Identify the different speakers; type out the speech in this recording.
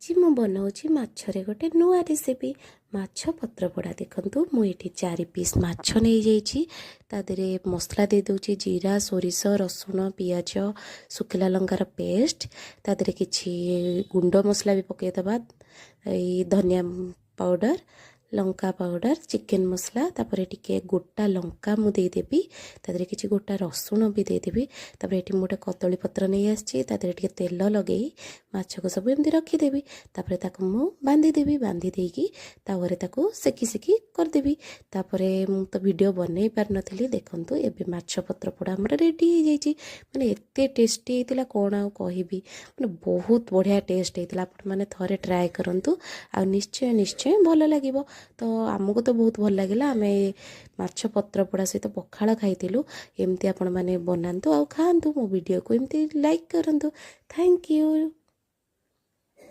Speaker 1: ଆଜି ମୁଁ ବନାଉଛି ମାଛରେ ଗୋଟେ ନୂଆ ରେସିପି, ମାଛ ପତ୍ରପୋଡ଼ା। ଦେଖନ୍ତୁ, ମୁଁ ଏଠି 4 ପିସ୍ ମାଛ ନେଇଯାଇଛି। ତା ଦେହରେ ମସଲା ଦେଇଦେଉଛି, ଜିରା, ସୋରିଷ, ରସୁଣ, ପିଆଜ, ଶୁଖିଲା ଲଙ୍କାର ପେଷ୍ଟ। ତା ଦେହରେ କିଛି ଗୁଣ୍ଡ ମସଲା ବି ପକାଇଦେବା, ଏଇ ଧନିଆ ପାଉଡ଼ର, ଲଙ୍କା ପାଉଡ଼ର, ଚିକେନ୍ ମସଲା। ତାପରେ ଟିକେ ଗୋଟା ଲଙ୍କା ମୁଁ ଦେଇଦେବି। ତା ଦେହରେ କିଛି ଗୋଟା ରସୁଣ ବି ଦେଇଦେବି। ତାପରେ ଏଠି ମୁଁ ଗୋଟେ କଦଳୀ ପତ୍ର ନେଇ ଆସିଛି। ତା ଦେହରେ ଟିକେ ତେଲ ଲଗେଇ ମାଛକୁ ସବୁ ଏମିତି ରଖିଦେବି। ତାପରେ ତାକୁ ମୁଁ ବାନ୍ଧିଦେବି। ବାନ୍ଧି ଦେଇକି ତାପରେ ତାକୁ ସେକି ସେକି କରିଦେବି। ତାପରେ ମୁଁ ତ ଭିଡ଼ିଓ ବନେଇ ପାରିନଥିଲି। ଦେଖନ୍ତୁ, ଏବେ ମାଛ ପତ୍ର ପୋଡ଼ା ଆମର ରେଡ଼ି ହେଇଯାଇଛି। ମାନେ ଏତେ ଟେଷ୍ଟି ହେଇଥିଲା, କ'ଣ ଆଉ କହିବି! ମାନେ ବହୁତ ବଢ଼ିଆ ଟେଷ୍ଟ ହେଇଥିଲା। ଆପଣମାନେ ଥରେ ଟ୍ରାଏ କରନ୍ତୁ ଆଉ ନିଶ୍ଚୟ ନିଶ୍ଚୟ ଭଲ ଲାଗିବ। ତ ଆମକୁ ତ ବହୁତ ଭଲ ଲାଗିଲା। ଆମେ ମାଛ ପତ୍ର ପୋଡ଼ା ସହିତ ପଖାଳ ଖାଇଥିଲୁ। ଏମିତି ଆପଣମାନେ ବନାନ୍ତୁ ଆଉ ଖାଆନ୍ତୁ। ମୋ ଭିଡ଼ିଓକୁ ଏମିତି ଲାଇକ୍ କରନ୍ତୁ। Thank you.